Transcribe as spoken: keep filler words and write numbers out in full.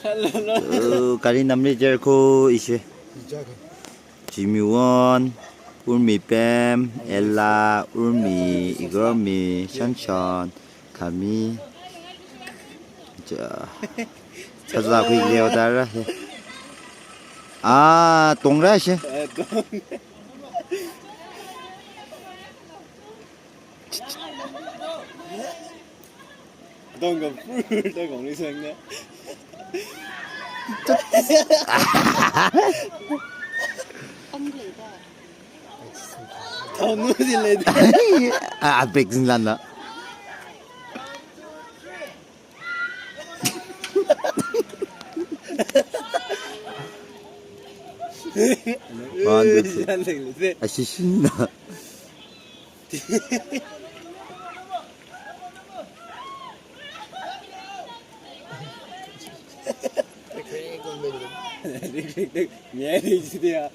Oh, kali namli jer ko ishe. Jimiwon, Urmi Pem, Ella, Urmi, Igormi, Shanshan, Kami. Ja. Kaza kui leo dara he. Ah, tongra she. Dong ka pur, dong kong li sang na. Thong nu di le. Ah, break zin lan na. One, two, three. Ashishin na. Rik, rik, rik. Nya ni ji dia.